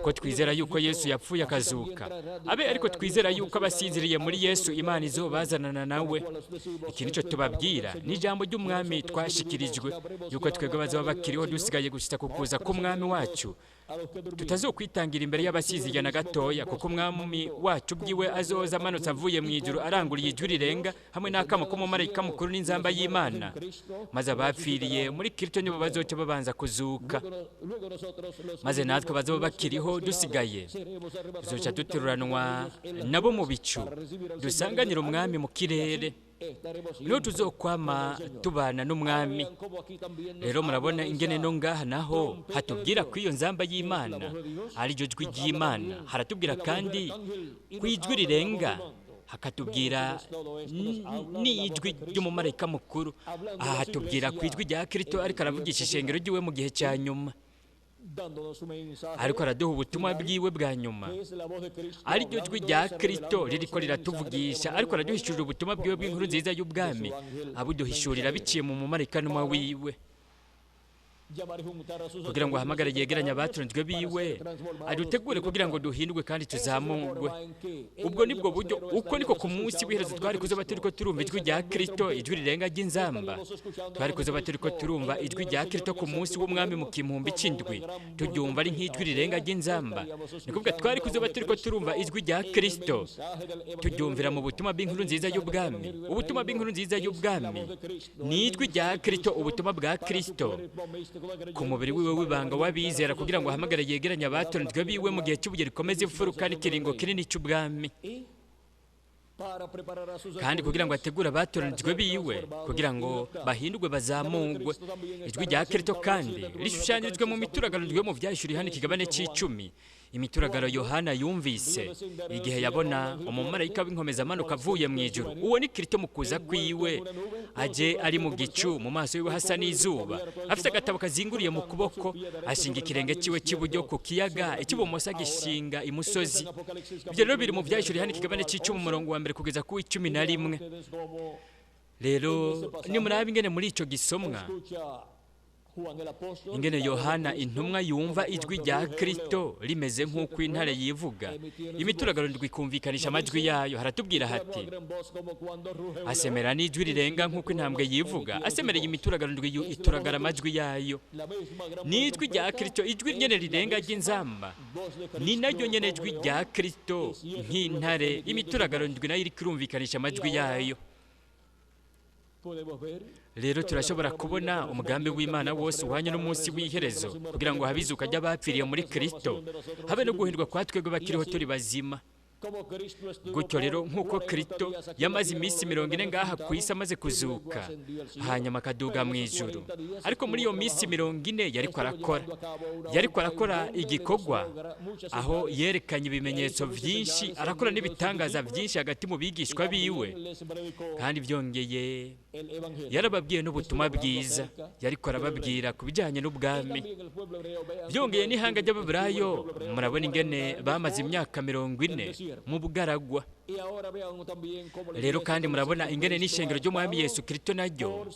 "Ko twizera yuko Yesu yapfuye akazuka, abe ariko twizera yuko abasinziriye muri Yesu Imana izobazanana nawe. Iki nico tubabwira, ni ijambo ry'Umwami twashikirijwe, yuko twebwe bazaba bakiriho dusigaye gushitsa ku kuza k'Umwami wacu, tutazokwitangira imbere y'abasizirya na gatoya, kuko Umwami wacu bwiwe azoza amanutse avuye mu ijuru aranguriye ijwi rirenga hamwe n'akamo k'umumarayika mukuru n'inzamba y'Imana, maze abapfiriye muri Kristo nibo bazoca babanza kuzuka, maze natwe bazoba bakiriho dusigaye tuzoca duteruranwa nabo mu bicu, dusanganira Umwami mu kirere, niho tuzokwama tubana n'Umwami." Rero murabona ingene no ngaha naho hatubwira ko iyo nzamba y'Imana ari ryo jwi ry'Imana. Haratubwira kandi ku ijwi rirenga, hakatubwira n'ijwi ry'umumarayika mukuru. Aha hatubwira ku ijwi rya Kristo ariko aravugisha ishengero ry'iwe mu gihe cya nyuma, ariko araduha ubutumwa bwiwe bwa nyuma, ariryo jwi rya Kristo ririko riratuvugisha, ariko araduhishurira ubutumwa bwiwe bw'inkuru nziza y'ubwami, abuduhishurira biciye mu mumarayika numa wiwe, kugira ngo ahamagare yegeranye abatonzwe biwe, adutegure kugira ngo duhindurwe kandi tuzamurwe. Ubwo nibwo buryo, uko niko ku munsi w'iherezo twari kuzoba turiko turumva ijwi rya Kristo, ijwi rirenga ry'inzamba. Twari kuzoba turiko turumva ijwi rya Kristo ku munsi w'Umwami mu 7000, turyumva ari nk'ijwi rirenga ry'inzamba. Ni kuvuga twari kuzoba turiko turumva ijwi rya Kristo, turyumvira mu butumwa bw'inkuru nziza y'ubwami. Ubutumwa bw'inkuru nziza y'ubwami ni ijwi rya Kristo, ubutumwa bwa Kristo ku mubiri wiwe w'ibanga w'abizera, kugira ngo ahamagare yegeranye abatonzwe biwe mu gihe cy'ubuye rikomeza imfuruka n'ikiringo kinini cy'ubwami, kandi kugira ngo ategure abatoranijwe biwe kugira ngo bahindurwe bazamurwe. Ijwi rya Kristo kandi rishushanyirijwe mu mituragaro mu Vyahishuriwe Yohana ikigabane c'10, imituragaro Yohana yumvise igihe yabona umumarayika w'inkomeza amanuka avuye mu ijuru. Uwo ni Kristo mu kuza kwiwe, aje ari mu gicu, mu maso yiwe hasa n'izuba, afite agatabo kazinguriye mu kuboko, ashinga ikirenge ciwe cy'iburyo ku kiyaga, icy'ibumoso agishinga imusozi. Ibyo rero biri mu Vyahishuriwe Yohana ikigabane c'10 umurongo wa 1 kugeza ku 11. Rero nimuraba ingene muri ico gisomwa ingene Yohana intumwa yumva ijwi rya Kristo rimeze nk'uko intare yivuga, imituragaro ndwi ikumvikanisha amajwi yayo. Haratubwira hati: "Asemera n'ijwi rirenga nk'uko intambwe yivuga, asemereye imituragaro ndwi ituragara amajwi yayo." Ni ijwi rya Kristo, ijwi nyene rirenga ry'inzamba, ni naryo nyene ijwi rya Kristo nk'intare, imituragaro ndwi nayo iriko irumvikanisha amajwi yayo. Rero turashobora kubona umugambi w'Imana wose uhanye n'umunsi w'iherezo, kugira ngo habizuka ry'abapfiriye muri Kristo, habe no guhindurwa kwa twebwe bakiriho turi bazima. Gutyo rero nk'uko Kristo yamaze iminsi 40 ngaha ku isi amaze kuzuka, hanyuma akaduga mu ijuru, ariko muri iyo minsi 40 yariko arakora igikorwa aho yerekanye ibimenyetso byinshi, arakora n'ibitangaza byinshi hagati mu bigishwa biwe, kandi byongeye yarababwiye n'ubutumwa bwiza, yariko arababwira ku bijyanye n'ubwami. Byongeye n'ihanga ry'Ababurayo, murabona ingene bamaze imyaka 40 mu bugaragwa. Rero kandi murabona ingene n'ishengero ry'Umwami Yesu Kristo naryo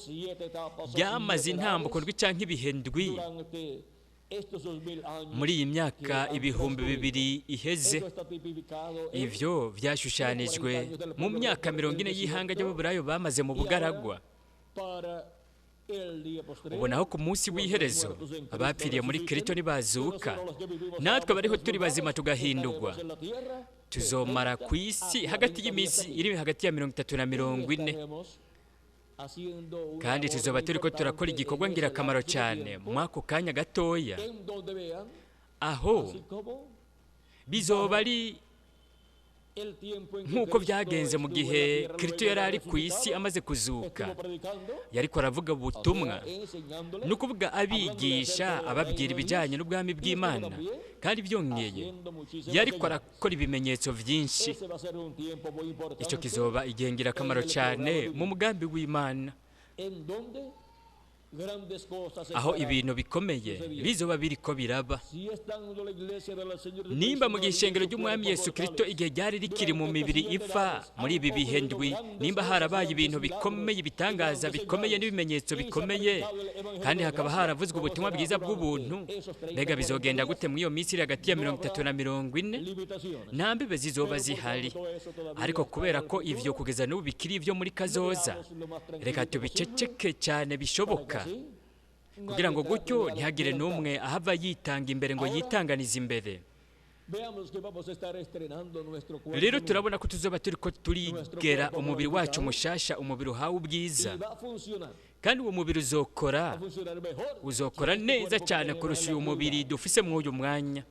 ryamaze intambuko ndwi canke ibihe ndwi muri iyi myaka 2000 iheze. Ivyo vyashushanijwe mu myaka 40 y'ihanga ry'Ababurayo bamaze mu bugaragwa. Ubonaho ku munsi w'iherezo abapfiriye muri Kristo nibazuka, natwe abariho turi bazima tugahindurwa, tuzomara ku isi hagati y'iminsi iri hagati ya 30 na 40, kandi tuzoba turiko turakora igikorwa ngirakamaro cyane muri ako kanya gatoya, aho bizoba ari nk'uko byagenze mu gihe Kristo yari ari ku isi amaze kuzuka. Yariko aravuga ubutumwa, ni ukuvuga abigisha, ababwira ibijyanye n'ubwami bw'Imana, kandi byongeye yariko arakora ibimenyetso byinshi. Icyo kizoba igihe ngirakamaro cyane mu mugambi w'Imana, aho ibintu bikomeye bizoba biriko biraba. Nimba mu gihe ishengero ry'Umwami Yesu Kristo igihe ryari rikiri mu mibiri ipfa muri ibi bihe ndwi, nimba harabaye ibintu bikomeye, ibitangaza bikomeye n'ibimenyetso bikomeye, kandi hakaba haravuzwe ubutumwa bwiza bw'ubuntu, mbega bizogenda gute muri iyo minsi iri hagati ya 30 na 40? Nta mbibe zizoba zihari. Ariko kubera ko ivyo kugeza n'ubu bikiri ivyo muri kazoza, reka tubiceceke cyane bishoboka, kugira ngo gutyo ntihagire n'umwe ahava yitanga imbere ngo yitanganize imbere. Rero turabona ko tuzoba turiko turigera umubiri wacu mushasha, umubiri uhawe ubwiza, kandi uwo mubiri uzokora neza cyane kurusha uyu mubiri dufise muri uyu mwanya.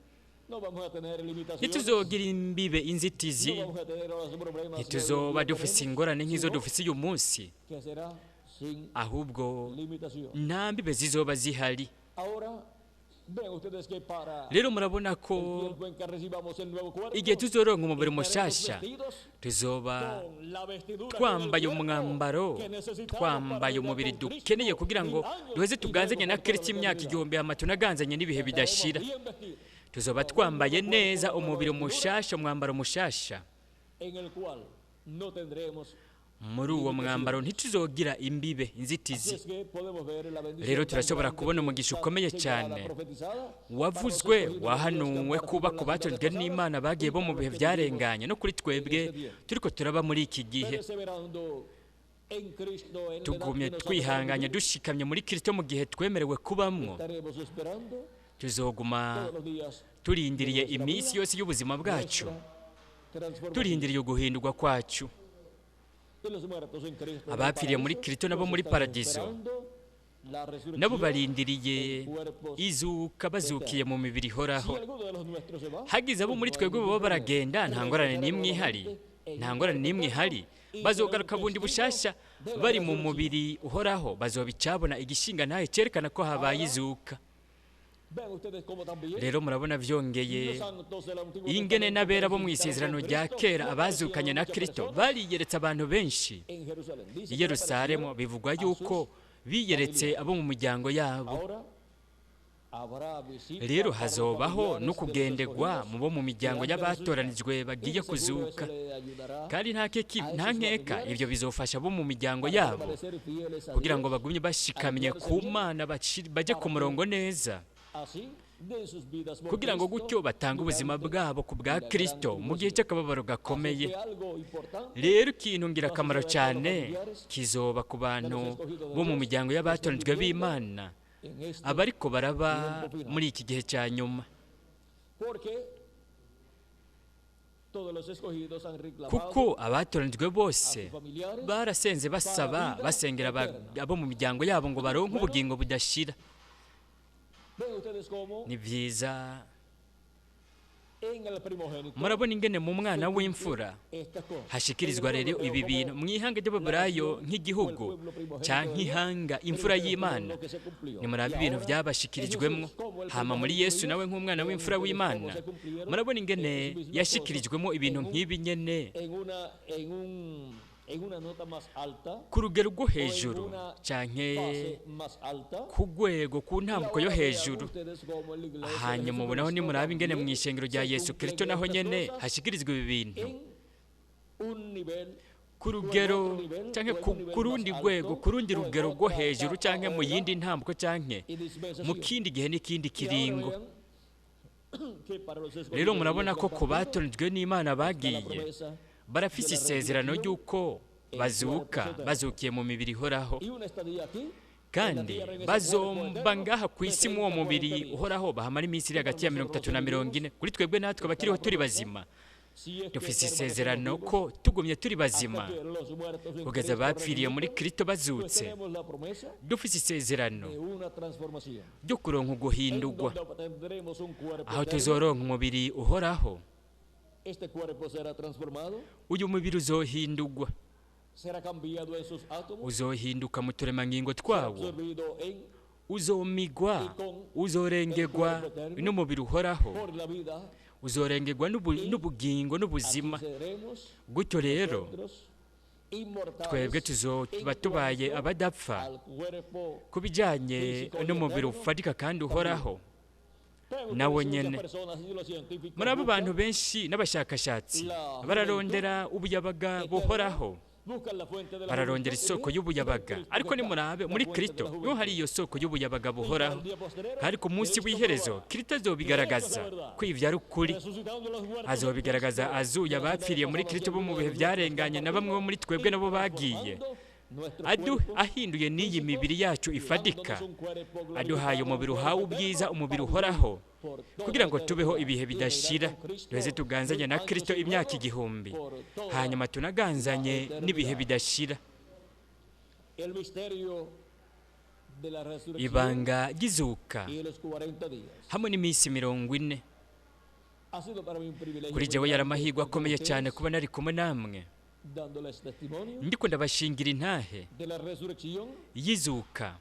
Ntituzogira imbibe, inzitizi, ntituzoba dufise ingorane nk'izo dufise uyu munsi, ahubwo nta mbibe zizoba zihari. Rero murabona ko igihe tuzoronka umubiri mushasha, tuzoba twambaye umwambaro, twambaye umubiri dukeneye kugira ngo duheze tuganzanye na Kristo imyaka 1000 hama tunaganzanye n'ibihe bidashira. Tuzoba twambaye neza umubiri mushasha, umwambaro mushasha. Muri uwo mwambaro ntituzogira imbibe, inzitizi. Rero turashobora kubona umugisha ukomeye cyane wavuzwe, wahanuwe kuba ku batonzwe n'Imana bagiye bo mu bihe byarenganye, no kuri twebwe turiko turaba muri iki gihe. Tugumye twihanganye dushikamye muri Kristo mu gihe twemerewe kubamwo, tuzoguma turindiriye iminsi yose y'ubuzima bwacu, turindiriye uguhindurwa kwacu. Abapfiriye muri Kristo nabo muri paradizo nabo barindiriye izuka, bazukiye mu mibiri ihoraho. Hagize abo muri twebwe baba baragenda, nta ngorane n'imwe ihari, nta ngorane n'imwe ihari, bazogaruka bundi bushasha bari mu mubiri uhoraho, bazoba icabona igishinga ntahe cyerekana ko habaye izuka. Rero murabona byongeye ingene n'abera bo mu isezerano rya kera abazukanye na Kristo bariyeretse abantu benshi i Yerusalemu. Bivugwa yuko biyeretse abo mu miryango yabo. Rero hazobaho no kugendegwa mu bo mu miryango y'abatoranijwe bagiye kuzuka, kandi nta nkeka ibyo bizofasha abo mu miryango yabo kugira ngo bagumye bashikamye ku Mana, bajye ku murongo neza, kugira ngo gutyo batange ubuzima bwabo ku bwa Kristo mu gihe cy'akababaro gakomeye. Rero ikintu ngirakamaro cyane kizoba ku bantu bo mu miryango y'abatoranijwe b'Imana abariko baraba muri iki gihe cya nyuma, kuko abatoranijwe bose barasenze basaba, basengera abo mu miryango yabo ngo baronke ubugingo budashira. Ni byiza. Murabona ingene mu mwana w'imfura hashikirizwa rero ibi bintu mu ihanga ry'Ababurayo nk'igihugu canke ihanga imfura y'Imana. Nimuraba ibintu byabashikirijwemwo hama muri Yesu nawe nk'umwana w'imfura w'Imana, murabona ingene yashikirijwemo ibintu nk'ibi nyene ku rugero rwo hejuru canke ku rwego, ku ntambuko yo hejuru. Hanyuma ubonaho nimuraba ingene mu ishengero rya Yesu Kristo naho nyene hashikirizwa ibi bintu ku rugero canke ku rundi rwego, ku rundi rugero rwo hejuru canke mu yindi ntambuko canke mu kindi gihe n'ikindi kiringo. Rero murabona ko ku batoranijwe n'Imana bagiye barafise isezerano ry'uko bazuka, bazukiye mu mibiri ihoraho, Kandi bazomba ngaha ku isi mu uwo mubiri uhoraho bahamara iminsi iri hagati ya 30 na 40. Kuri twebwe natwe abakiriho turi bazima, dufise isezerano ko tugumye turi bazima kugeza abapfiriye muri Kristo bazutse. Dufise isezerano ryo kuronka uguhindurwa, aho tuzoronka umubiri uhoraho. Uyu mubiri uzohindurwa, uzohinduka mu turemangingo twawo, uzomigwa, uzorengegwa n'umubiri uhoraho, uzorengegwa n'ubugingo n'ubuzima. Gutyo rero twebwe tuzoba tubaye abadapfa ku bijyanye n'umubiri ufatika kandi uhoraho nawo nyene. Muri abo bantu benshi n'abashakashatsi bararondera ubuyabaga buhoraho, bararondera isoko y'ubuyabaga, ariko nimurabe muri Kristo niho hari iyo soko y'ubuyabaga buhoraho. Kandi ku munsi w'iherezo Kristo azobigaragaza ko ivyo ari ukuri, azobigaragaza azuye abapfiriye muri Kristo bo mu bihe byarenganye na bamwe bo muri twebwe nabo bagiye, ahinduye n'iyi mibiri yacu ifadika, aduhaye umubiri uhawe ubwiza, umubiri uhoraho, kugira ngo tubeho ibihe bidashira, duheze tuganzanye na Kristo imyaka 1000, hanyuma tunaganzanye n'ibihe bidashira. Ibanga ry'izuka hamwe n'iminsi 40. Kuri jewe yari amahirwe akomeye cyane kuba nari kumwe namwe, ndiko ndabashingira intahe y'izuka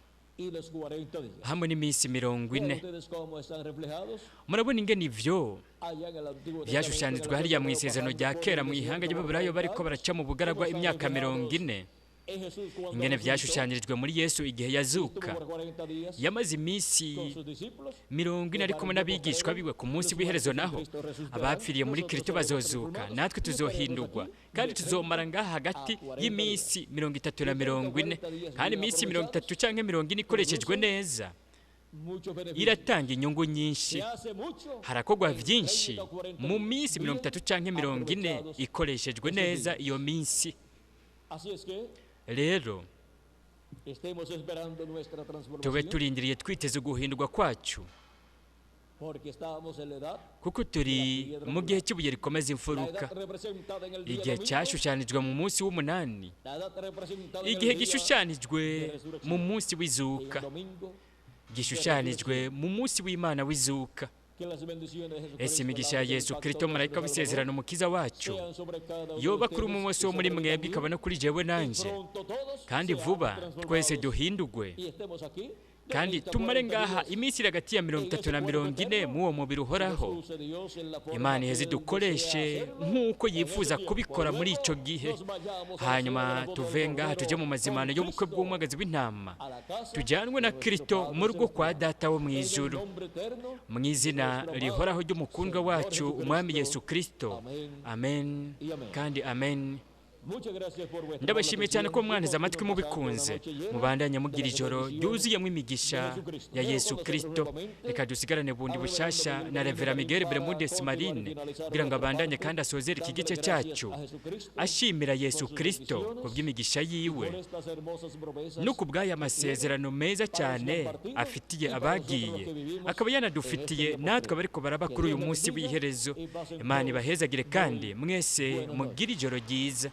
hamwe n'iminsi 40. Murabona ingene ivyo vyashushanijwe hariya mu isezerano rya kera mu ihanga ry'Ababurayo bariko baraca mu bugaragwa imyaka 40, ingene vyashushanyirijwe muri Yesu igihe yazuka. Yamaze iminsi 40 ari kumwe n'abigishwa biwe. Ku munsi w'iherezo naho abapfiriye muri Kristo bazozuka, natwe tuzohindurwa, kandi tuzomara ngaha hagati y'iminsi 30 na 40. Kandi iminsi 30 canke 40 ikoreshejwe neza iratanga inyungu nyinshi. Harakogwa vyinshi mu minsi 30 canke 40 ikoreshejwe neza iyo minsi. Rero tube turindiriye twiteze guhindurwa kwacu, kuko turi mu gihe cy'ibuye rikomeza imfuruka, igihe cyashushanijwe mu munsi w'umunani, igihe gishushanijwe mu munsi w'izuka, gishushanijwe mu munsi w'Imana w'izuka. Ese imigisha ya Yesu Kristo marayika w'isezerano umukiza wacu yoba kuri umwe wese wo muri mwebwe ikaba no kuri jewe nanje, kandi vuba twese duhindurwe, kandi tumare ngaha iminsi iri hagati ya 30 na 40 mu uwo mubiri uhoraho. Imana iheze dukoreshe nk'uko yifuza kubikora muri ico gihe, hanyuma tuve ngaha tujye mu mazimano y'ubukwe bw'umwagazi w'intama, tujyanwe na Kristo mu rugo kwa Data wo mu ijuru, mu izina rihoraho ry'umukundwa wacu umwami Yesu Kristo. Amen kandi amen. Ndabashimiye cyane ko mwaneze amatwi mubikunze, mubandanye mugira ijoro ryuzuyemo imigisha ya Yesu Kristo. Reka dusigarane bundi bushasha na Reverend Miguel Bermudez Marine kugira ngo abandanye kandi asozere iki gice cyacu ashimira Yesu Kristo kubw'imigisha yiwe no kubw'aya masezerano meza cyane afitiye abagiye, akaba yanadufitiye natwe abariko baraba kuri uyu munsi w'iherezo. Imana ibahezagire kandi mwese mugire ijoro ryiza.